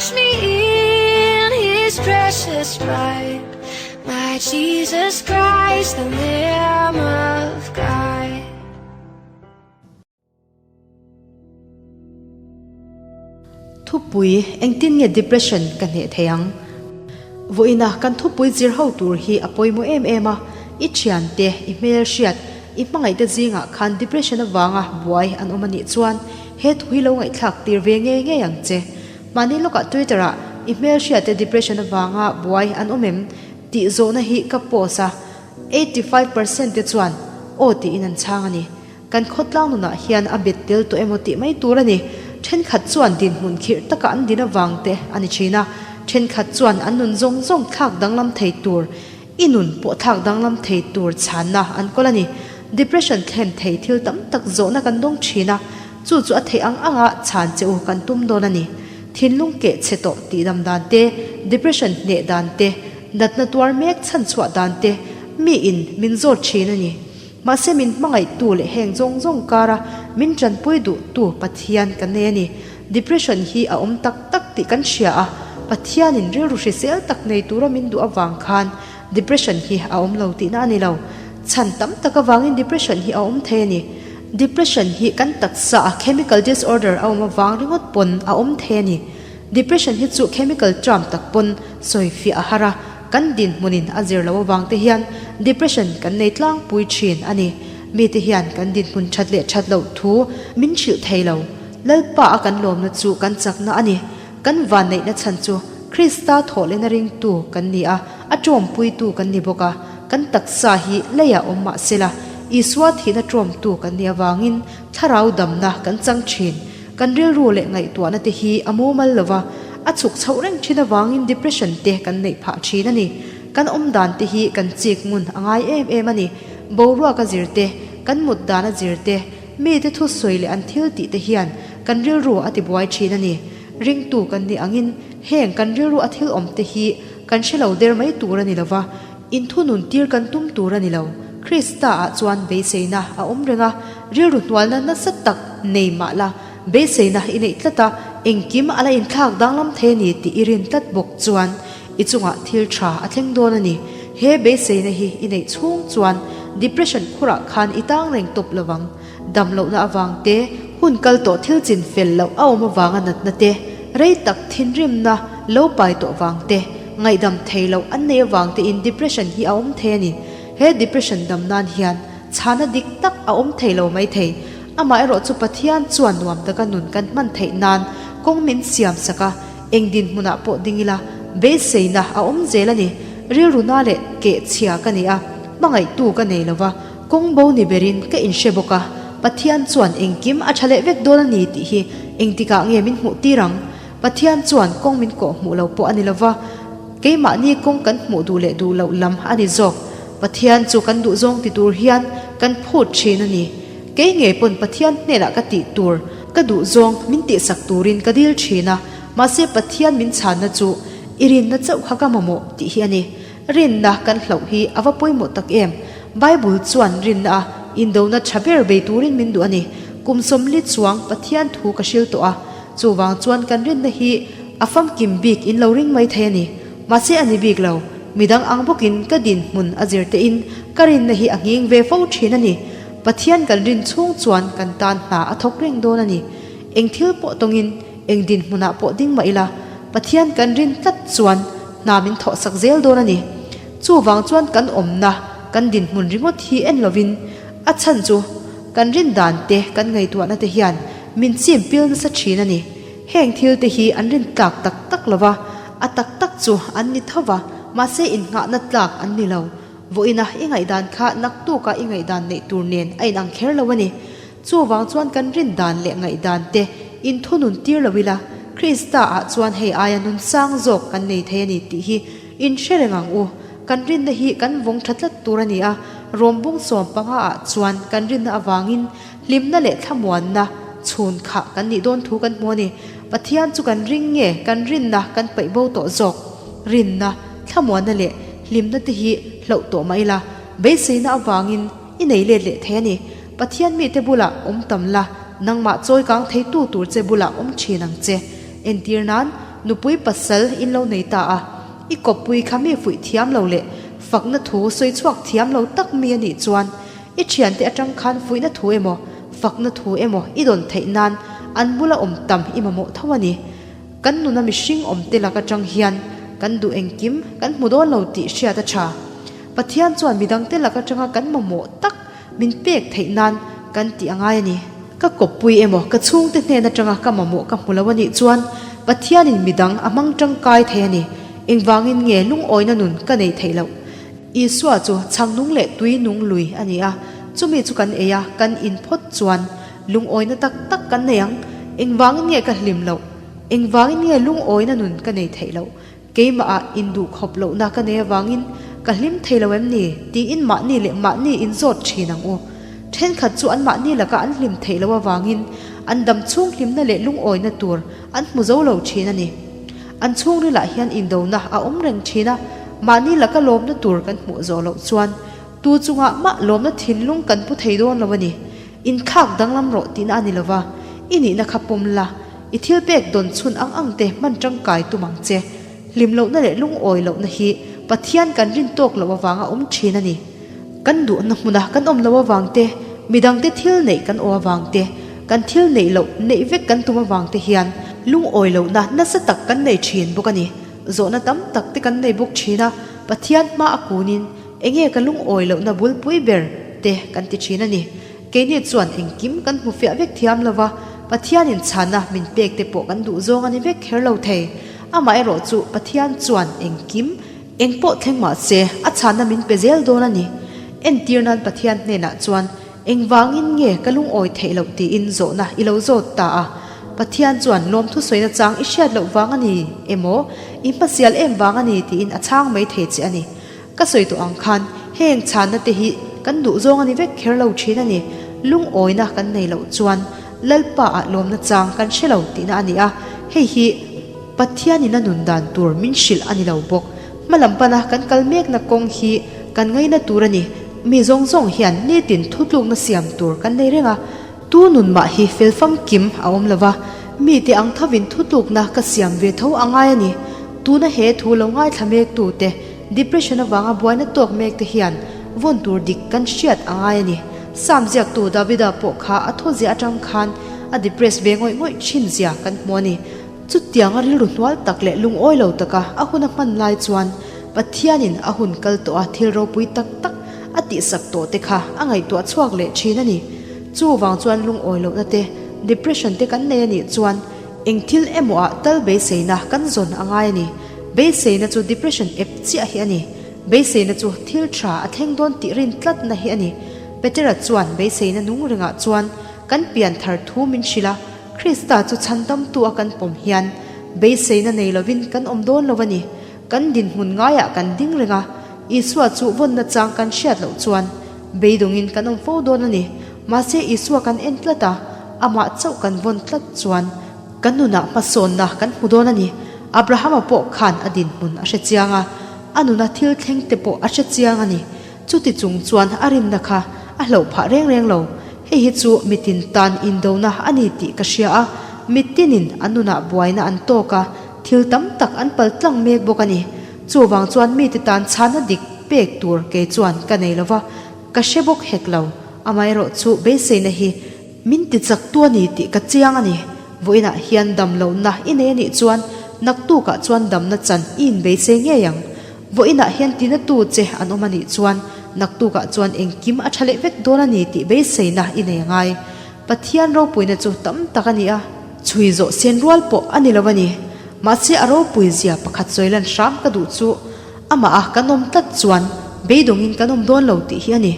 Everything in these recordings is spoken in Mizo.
Wash me in his precious blood. My Jesus Christ, the Lamb of God. Thupui, Engtin nge depression ka hneh thei ang? Vawiina kan thupui zir ho tur hi a pawimawh em em a, i thiante, i hmelhriat, i hmangaihte zingah khan depression avanga buai an awm a nih chuan he thu hi lo ngaihthlak tir ve ngei ngei ang che. Mahni lawkah Twitter ah i hmelhriatte depression avanga buai an awm em tih zawhna hi ka post a, 85% te chuan aw tiin an chhang a ni. Kan khawtlang nunah hian a bet tel tawh emaw tih mai tur a ni. Thenkhat chuan dinhmun khirh taka an din avang te a ni thin a, thenkhat chuan an nun zawng zawng thlak danglam thei tur, i nun pawh thlak danglam thei tur chhanna an kawl a ni. Depression thlen thei thil tam tak zawhna kan dawng thin a, chu chu a theih ang anga chhan che u kan tum dawn a ni. Thinlung keh chhe tawh tihdam dan te, depression hneh dan te, natna tuar mek chhanchhuah dan te miin min zawt thin a ni. Mahse min hmangaihtu leh heng zawng zawng kara min tanpui duhtu Pathian kan nei a ni. Depression hi a awm tak tak tih kan hria a, Pathianin rilru hrisel tak nei tura min duh avang khan depression hi a awm lo tihna a ni lo. Chhan tam tak avangin depression hi a awm thei a ni. Depression hi kan taksa a chemical disorder a awm avang ringawt pawn a awm thei a ni. Depression hi chu chemical term tak pawn sawifiah a har a. Kan dinhmunin a zir loh avang te hian depression kan nei tlangpui thin a ni. Mite hian kan dinhmun that leh that loh thu min hrilh thei lo. Lalpa a kan lawmna chu kan chakna a ni. Kan vanneihna chhan chu Krista thawhlehna ringtu kan ni a, a tawmpuitu kan ni bawk a. Kan taksa hi leiah awm mah sela, Isua thihna tawmtu kan nih avangin thlarau damna kan chang thin. Kan rilru leh ngaihtuahna te hi a mumal lo va, a chhuk chhoh reng thin avangin depression te kan neih phah thin a ni. Kan awm dan te hi kan chik ngun a ngai em em a ni. Boruak a zir te, kan mut dan a zir te, mite thusawi leh an thil tih te hian kan rilru a tibuai thin a ni. Ringtu kan nih angin heng kan rilru a thil awm te hi kan hre lo der mai tur a ni lo va, inthunun tir kan tum tur a ni lo. Krista ah chuan beiseina a awm reng a, rilru hnualna nasa tak nei mah la, beiseina i neih tlat a, engkim a la inthlak danglam thei a ni tih i rin tlat bawk chuan i chungah thil tha a thleng dawn a ni. He beiseina hi i neih chhung chuan depression khurah khan i tang reng tawp lo vang. Dam lohna avang te, hun kal tawh thil chin fel loh a awm avanga natna te, rei tak thinrimna lo pai tawh vang te, ngaihdam thei loh an nei avang tein depression hi a awm thei a ni. He depression dam nan hian chhana dik tak a awm thei lo mai thei. Amaherawh chu Pathian chuan nuam taka nun kan hman theih nan kawng min siam sak a, eng dinhmunah pawh ding ila beiseina a awm zel a ni. Rilruna leh kehchhia ka ni a, hmangaihtu ka nei lo va, kawng bo ni berin ka inhre bawk a, Pathian chuan engkim a tha leh vek dawn a ni tih hi engtikah nge min hmuh tir ang? Pathian chuan kawng min kawh hmuh lo pawh a ni lo va, keimahni kawng kan hmuh duh leh duh loh lam a ni zawk. Pathian chu kan duhzawng ti tur hian kan phut thin a ni. Kei ngei pawn Pathian hnenah ka tih tur, ka duhzawng min tihsak turin ka dil thin a, mahse Pathian min chhanna chu i rinna chauh kha ka mamawh tih hi a ni. Rinna kan hlauh hi a va pawimawh tak em! Bible chuan rinna a indona tha ber bei turin min duh a ni. Kum 40 chuang Pathian thu ka hril tawh a, chuvang chuan kan rinna hi a famkim bik in lo ring mai thei a ni. Mahse a ni bik lo, midang ang bawkin ka dinhmun a zir tein ka rinna hi a nghing ve fo thin a ni. Pathian kan rin chhung chuan kan tan hna a thawk reng dawn a ni. Eng thil pawh tawngin eng dinhmunah pawh ding mah ila, Pathian kan rin tlat chuan hna min thawhsak zel dawn a ni. Chuvang chuan kan awmna, kan dinhmun ringawt hi en lovin a chhan chu kan rin dan te, kan ngaihtuahna te hian min chim pil nasa thin a ni. Heng thil te hi an rin tlak tak tak lova, a tak tak chu an ni tho va, mahse innghahna tlak an ni lo. Vawiina i ngaihdan kha naktuka i ngaihdan neih tur nen a inang kher lo a ni. Chuvang chuan kan rin dan leh ngaihdan te inthunun tir lo ila, Krista ah chuan hei aia nun sang zawk kan nei thei a ni tih hi inhre reng ang u. Kan rinna hi kan vawng tha tlat tur a ni a, Rawmbung 15 ah chuan kan rinna avangin hlimna leh thlamuanna chhun khah kan nih dawn thu kan hmu a ni. Pathian chu kan ring nge kan rinna kan paih bo tawh zawk? Rinna, thlamuanna leh hlimna te hi hlauh tawh mah ila, beiseina avangin i nei let leh thei a ni. Pathian mite bulah awm tam la, nangmah chawi kang theitu tur che bulah awm thin ang che. Entir nan, nupui pasal in lo nei ta a, i kawppui kha mi fuih thiam lo leh fakna thu sawi chhuak thiam lo tak mi a nih chuan i thiante atang khan fuihna thu emaw fakna thu emaw i dawn theih nan an bula awm tam i mamawh tho a ni. Kan nuna mihring awmte lak atang hian kan duh engkim kan hmu dawn lo tih hriat a tha. Pathian chuan midangte lak atanga kan mamawh tak min pek theih nan kan tih a ngai a ni. Ka kawppui emaw ka chhungte hnen atanga ka mamawh ka hmu lo a nih chuan Pathianin midang a hmang tangkai thei a ni. Engvangin nge lungawina nun ka neih theih loh? Isua chu chhang nung leh tui nung lui a ni a, chumi chu kan ei a, kan in phawt chuan lungawina tak tak kan nei ang. Engvangin nge ka hlim loh? Engvangin nge lungawina nun ka nei theih loh? Keimahah induhkhawp lohna ka nei avangin ka hlim thei lo em ni? tiin mahni leh mahni inzawt thin ang u. Thenkhat chu anmahni laka an hlim theih loh avangin an dam chhung hlimna leh lungawina tur an hmu zo lo thin a ni. An chhungrilah hian indona a awm reng thin a, mahni laka lawmna tur kan hmuh zawh loh chuan tu chungah mah lawmna thinlung kan pu thei dawn lo a ni. Inthlak danglam rawh tihna a ni lova, i nihna kha pawm la, i thil pek dawn chhun ang ang te hman tangkai tum ang che. Hlim lohna leh lungawi lohna hi Pathian kan rin tawk loh avanga awm thin a ni. Kan duhna hmuna kan awm loh avang te, midangte thil neih kan aw avang te, kan thil neih loh neih vek kan tum avang te hian lungawi lohna nasa tak kan nei thin bawk a ni. Zawhna tam tak te kan nei bawk thin a, Pathian hma a kunin Enge ka lungawi lohna bulpui ber te kan ti thin a ni. Keini chuan engkim kan hmu fiah vek thiam lo va, Pathianin chhana min pek te pawh kan duh zawng a ni vek kher lo thei. Amaherawh chu Pathian chuan engkim eng pawh thleng mah se a chhana min pe zel dawn a ni. Entir nan Pathian hnenah chuan engvangin nge ka lungawi theih loh tiin zawhna i lo zawt ta a. Pathian chuan lawmthu sawina chang i hriat loh vang a ni emaw, i hmasial em vang a ni tiin a chhang mai thei che a ni. Ka sawi tawh ang khan heng chhanna te hi kan duh zawng a ni vek kher lo thin a ni. Lungawina kan nei loh chuan Lalpa ah lawmna chang kan hre lo tihna a ni a, hei hi Pathianin a nun dan tur min hrilh a ni lo bawk. Hmalam pana kan kal mekna kawng hi kan ngaina tur a ni. Mi zawng zawng hian nitin thutlukna siam tur kan nei reng a, tu nun mah hi fel famkim a awm lo va, mite ang thovin thutlukna ka siam ve tho a ngai a ni. Tuna he thu lo ngaithla mektute Depression avanga buaina tawk mek te hian vawn tur dik kan hriat a ngai a ni. Psalm ziaktu Davida pawh kha a thaw zia atang khan a depress ve ngawih ngawih thin zia kan hmu a ni. Chutianga rilru hnual tak leh lungawi lo taka a hun a hman lai chuan Pathianin a hun kal tawh a thil ropui tak tak a tihsak tawh te kha a ngaihtuah chhuak leh thin a ni. Chuvang chuan lungawi lohna te, depression te kan nei a nih chuan Eng thil emaw ah tal beiseina kan zawn a ngai a ni. Beiseina chu depression ep chiah hi a ni. Beiseina chu thil tha a thleng dawn tih rin tlatna hi a ni. Petera chuan beiseina nung ringah chuan kan pian thar thu min hrilh a, Krista chu chhandamtu a kan pawm hian beiseina nei lovin kan awm dawn lo a ni. Kan dinhmun ngaiah kan ding reng a, Isua chu vawnna chang kan hriat loh chuan beidawngin kan awm fo dawn a ni. Mahse Isua kan en tlat a, amah chauh kan vawn tlat chuan kan nunah hmasawnna kan hmu dawn a ni. Abrahama pawh khan a dinhmun a hre chiang a, a nuna thil thleng te pawh a hre chiang a ni. Chuti chung chuan a rinna kha a hlauh phah reng reng lo. Hei hi chu mitin tan indona a ni tih ka hria a, mitinin an nunah buaina an tawk a, thil tam tak an pal tlang mek bawk a ni. Chuvang chuan mite tan chhana dik pek tur kei chuan ka nei lo va, ka hre bawk hek lo. Amaherawh chu beiseina hi min ti chak tu a ni tih ka chiang a ni. Vawiinah hian dam lohna i nei a nih chuan naktukah chuan damna chan i inbeisei ngei ang. Vawiinah hian tina tu che an awm a nih chuan naktukah chuan engkim a tha leh vek dawn a ni tih beiseina i nei a ngai. Pathian ropuina chu tam tak a ni a, chhui zawh sen rual pawh a ni lo a ni. Mahse a ropui zia pakhat sawi lan hram ka duh chu amah a kan awm tlat chuan beidawngin kan awm dawn lo tih hi a ni.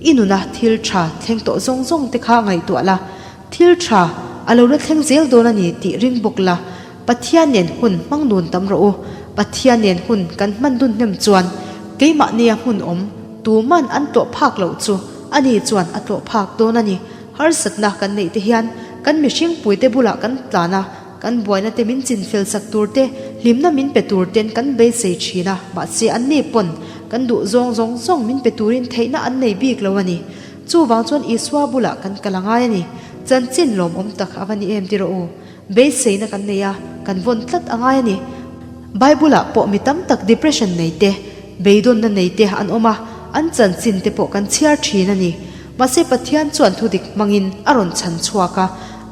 I nuna thil tha thleng tawh zawng zawng te kha ngaihtuah la, thil tha a lo la thleng zel dawn a ni tih ring bawk la, Pathian nen hun hmang dun tam rawh u. Pathian nen hun kan hman dun hnem chuan keimahnia hmun awm tuman an tlawh phak loh chu ani chuan a tlawh phak dawn a ni. Harsatna kan neih te hian kan mihring puite bulah kan tlan a, kan buaina te min chinfel sak tur te, hlimna min pe tur ten kan beisei thin a, mahse anni pawn kan duh zawng zawng zawng min pe turin theihna an nei bik lo a ni. Chuvang chuan Isua bulah kan kal a ngai a ni. Chanchin lawmawm tak a va ni em ti rawh u. Beiseina kan nei a, kan vawn tlat a ngai a ni. Bible-ah pawh mi tam tak depression nei te, beidawnna nei te an awm a, an chanchin te pawh kan chhiar thin a ni. Mahse Pathian chuan thudik hmangin a rawn chhan chhuak a,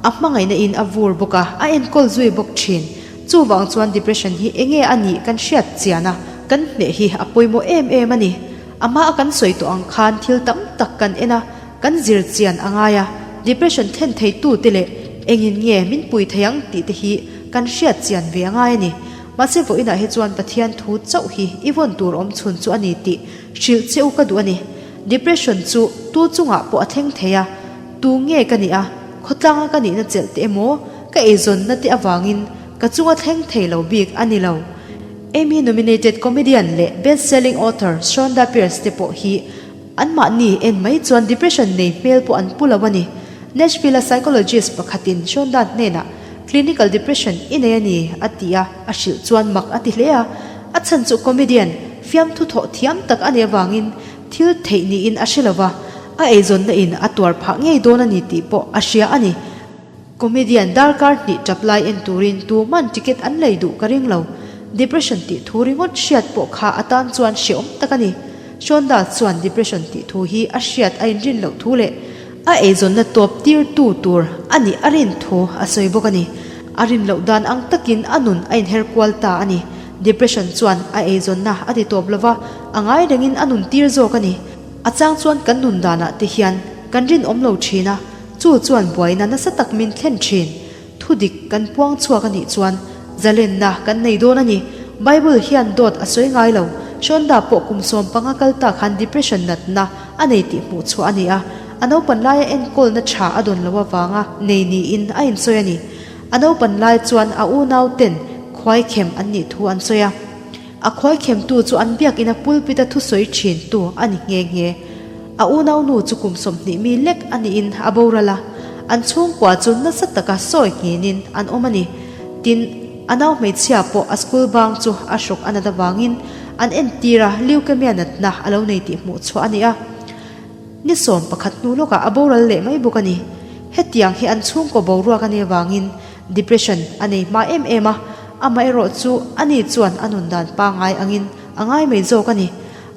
a hmangaihna in a vur bawk a, a enkawl zui bawk thin. Chuvang chuan depression hi enge a nih kan hriat chian a, kan hneh hi a pawimawh em em a ni. A hma a kan sawi tawh ang khan thil tam tak kan en a, kan zir chian a ngai a, depression thlen thei tu te leh engin nge min pui thei ang tih te hi kan hriat chian ve a ngai a ni. Mahse vawiinah hi chuan Pathian thu chauh hi i vawn tur awm chhun chu a ni tih hrilh che u ka duh a ni. Depression chu tu chungah pawh a thleng thei a, tu nge ka nih a, khawtlanga ka nihna chelh te emaw, ka eizawnna te avangin ka chunga thleng thei lo bik a ni lo. Emmy nominated comedian leh best-selling author Shonda Pierce te pawh hi Anmahni en mai chuan depression nei hmel pawh an pu lo a ni. Nashville-a psychologist pakhatin Shonda hnenah clinical depression i nei a ni a ti a, a hrilh chuan mak a ti hle a. A chhan chu comedian, fiamthu thawh thiam tak a nih avangin thil theih niin a hre lo va, a eizawnna in a tuar phah ngei dawn a ni tih pawh a hria a ni. Comedian darkar hnih tap lai en turin tuman ticket an lei duh ka ring lo. Depression tih thu ringawt hriat pawh kha a tan chuan hreawm tak a ni. Shonda chuan depression tih thu hi a hriat a inrin loh thu leh a eizawnna tawp tirtu tur a nih a rin thu a sawi bawk a ni. A rin loh dan ang takin a nun a inher kual ta a ni. Depression chuan a eizawnna a ti tawp lova, a ngai rengin a nun tir zawk a ni. A chang chuan kan nun danah te hian kan rinawm lo thin a, Chu chuan buaina nasa tak min thlen thin. Thu dik kan puang chhuak a nih chuan zalenna kan nei dawn a ni. Bible hian dawt a sawi ngai lo. Shonda pawh kum 15 kal ta khan depression natna a nei tih hmuh chhuah a ni a. A naupan laia enkawlna tha a dawn lo avanga nei niin a insawi a ni. A naupan lai chuan a unau ten khuaikhem an nih thu an sawi a. A khuaikhemtu chu an biakina pulpit-a thusawi thintu a ni nghe nghe. A unaunu chu kum 20 mi lek a niin a boral a, an chhungkua chu nasa taka sawi nghinin an awm a ni. Tin, a nau hmeichhia pawh a school bang chu a hrawk a nat avangin an entir a, leukemia natna a lo nei tih hmuh chhuah a ni a. Ni 11 hnu lawkah a boral leh mai bawk a ni. Hetiang hi an chhungkaw boruak a nih avangin Depression a nei hma em em a, amaherawh chu ani chuan a nun dan pangngai angin a ngai mai zawk a ni.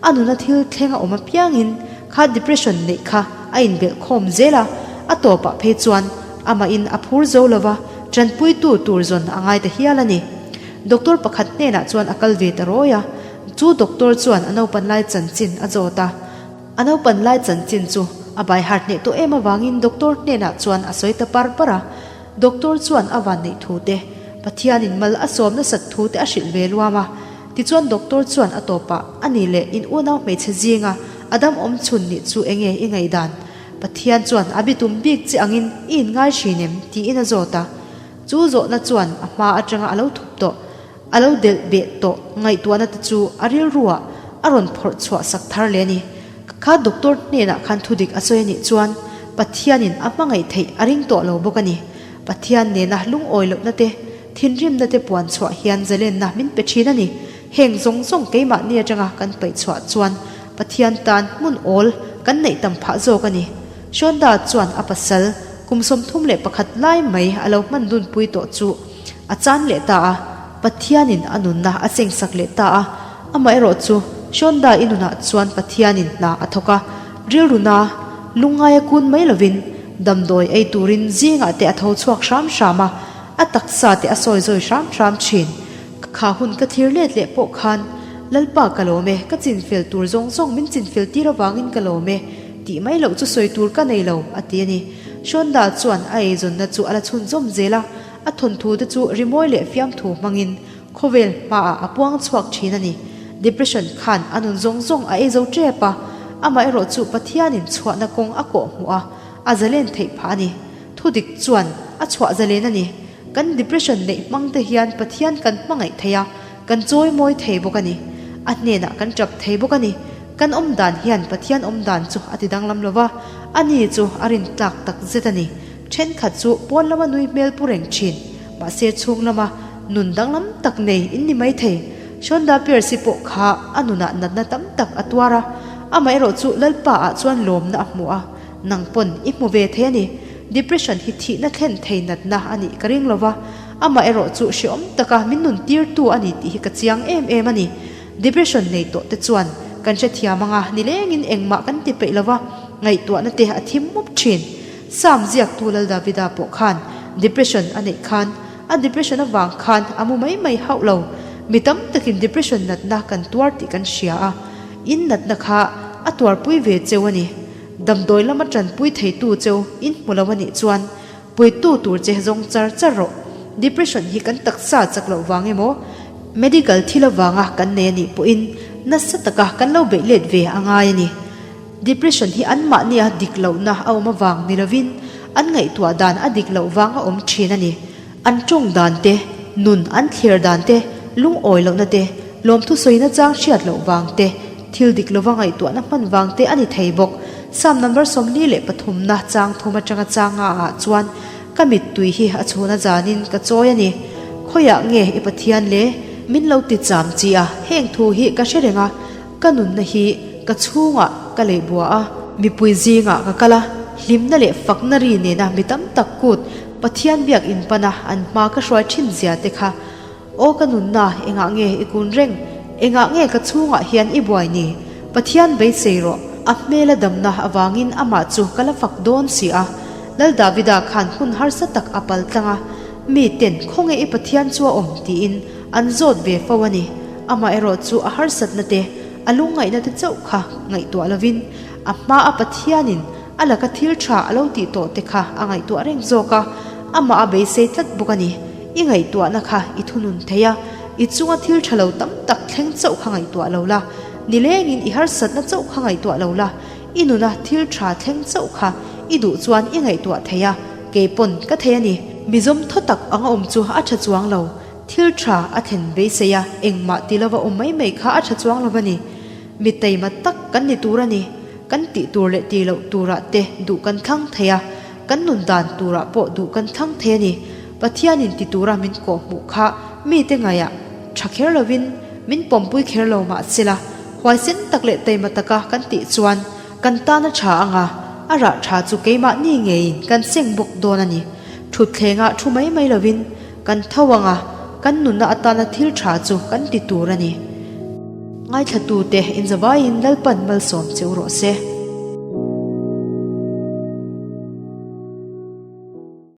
A nuna thil thleng a awm apiangin kha depression neih kha a inbelh khawm zel a, a tawpah phei chuan amahin a phur zo lo va, tanpuitu tur zawn a ngai ta hial a ni. Doctor pakhat hnenah chuan a kal ve ta rawi a, chu doctor chuan a naupan lai chanchin a zawt a. A naupan lai chanchin chu a bai harh hneh tawh em avangin doctor hnenah chuan a sawi ta par par a. Doctor chuan a van neih thu te, Pathianin mal a sawm nasat thu te a hrilh ve luam a. Tichuan doctor chuan a tawpah, A nih leh in unau hmeichhe zinga a dam awm chhun nih chu enge i ngaihdan? Pathian chuan a bitum bik che angin i inngai thin em? tiin a zawt a. Chu zawhna chuan a hma atanga a lo thup tawh, a lo delh beh tawh ngaihtuahna te chu a rilruah a rawn phawrh chhuah sak thar leh a ni. Kha doctor hnenah khan thudik a sawi a nih chuan Pathianin a hmangaih theih a ring tawh lo bawk a ni. Pathian nena lungawi lohna te, thinrimna te puan chhuah hian zalenna min pe thin a ni. Heng zawng zawng keimahni atanga kan paih chhuah chuan Pathian tan hmun awl kan neih tam phah zawk a ni. Shonda chuan a pasal kum 31 lai mai a lo hman dunpui tawh chu a chan leh ta a, Pathianin a nunna a chengsak leh ta a. Amaherawh chu, Shonda i nunah chuan Pathianin hna a thawk a, rilruna lungngaia kun mai lovin damdawi ei turin zingah te a tho chhuak hram hram a, a taksa te a sawi zawi hram hram thin. Kha hun ka thlir let leh pawh khan, Lalpa ka lawm e, ka chinfel tur zawng zawng min chinfel tir avangin ka lawm e, tih mai loh chu sawi tur ka nei lo, a ti a ni. Shonda chuan a eizawnna chu a la chhunzawm zel a, a thawnthu te chu rimawi leh fiamthu hmangin khawvel hmaah a puang chhuak thin a ni. Depression khan a nun zawng zawng a ei zo tep a, amaherawh chu Pathianin chhuahna kawng a kawh hmuh a, a zalen theih phah a ni. Thudik chuan a chhuah zalen a ni. Kan depression neih hmang te hian Pathian kan hmangaih thei a, kan chawi mawi thei bawk a ni. A hnenah kan tap thei bawk a ni. Kan awm dan hian Pathian awm dan chu a ti danglam lo va, ani chu a rin tlak tak zet a ni. Thenkhat chu pawn lama nui hmel pu reng thin, mahse chhung lama nun danglam tak nei in ni mai thei. Shonda Pierce-i pawh kha a nunah natna tam tak a tuar a, amaherawh chu Lalpa ah chuan lawmna a hmu a, nang pawn i hmu ve thei a ni. Depression hi thihna thlen thei natna a nih ka ring lova, amaherawh chu hreawm taka min nun tirtu a ni tih hi ka chiang em em a ni. Depression nei tawh te chuan kan hrethiam anga nilengin engmah kan ti peih lova, ngaihtuahna te a thim mup thin. Psalm ziaktu Lal Davida pawh khan depression a neih khan a depression avang khan a mu mai mai hauh lo. Mi tam takin depression natna kan tuar tih kan hria a, in natna kha a tuarpui ve cheu a ni. Damdawi lama tanpui theitu cheu in hmu lo a nih chuan puitu tur che zawng char char rawh. Depression hi kan taksa chak loh vang emaw, medical thil avanga kan nei a nih pawhin nasa taka kan lo beih let ve a ngai a ni. Depression hi anmahnia dik lohna a awm avang ni lovin an ngaihtuah dan a dik loh vang a awm thin a ni. An tawng dan te, nun an thlir dan te, lungawi lohna te, lawmthu sawina chang hriat loh vang te, thil dik lova ngaihtuahna hman vang te a ni thei bawk. Psalm number 43 na chang thum atanga chang nga ah chuan ka mittui hi a chhuna zanin ka chawi a ni. Khawiah nge i Pathian le? Min lo ti cham chi a, heng thu hi ka hre reng a, Ka nunna hi ka chhungah ka leh bua a. Mipui zingah ka kal a, hlimna leh fakna ri nena mi tam tak kut Pathian biak in pana an hma ka hruai thin zia te kha. Aw ka nunna, engah nge i kun reng? Engah nge ka chhungah hian i buai ni? Pathian beisei rawh, a hmela damna avangin amah chu ka la fak dawn si a. Lal Davida khan hun harsa tak a pal tlang a, mi ten khawnge i Pathian chu a awm tiin an zawt ve fo a ni. Amaherawh chu a harsatna te, a lungngaihna te chauh kha ngaihtuah lovin, a hma a Pathianin a laka thil tha a lo tih tawh te kha a ngaihtuah reng zawk a, amah a beisei tlat bawk a ni. I ngaihtuahna kha i thunun thei a, i chunga thil tha lo tam tak thleng chauh kha ngaihtuah lo la, nilengin i harsatna chauh kha ngaihtuah lo la, i nuna thil tha thleng chauh kha i duh chuan i ngaihtuah thei a, kei pawn ka thei a ni. Mizawm thaw tak anga awm chu a tha chuang lo. Thil tha a thlen beisei a, engmah ti lova awm mai mai kha a tha chuang lo a ni. Mi taima tak kan ni tur a ni. Kan tih tur leh tih loh turah te duh kan thlang thei a, kan nun dan turah pawh duh kan thlang thei a ni. Pathianin ti tura min kawhhmuh kha mite ngaihah tha kher lovin min pawmpui kher lo mah sela, huaisen tak leh taima taka kan tih chuan kan tan a tha ang a, a rah tha chu keimahni ngeiin kan seng bawk dawn a ni. Thutthlengah thu mai mai lovin Kan tho ang a, kan nunna atana thil tha chu kan ti tur a ni. Ngaithlatute inzavaiin Lalpan malsawm che u rawh se.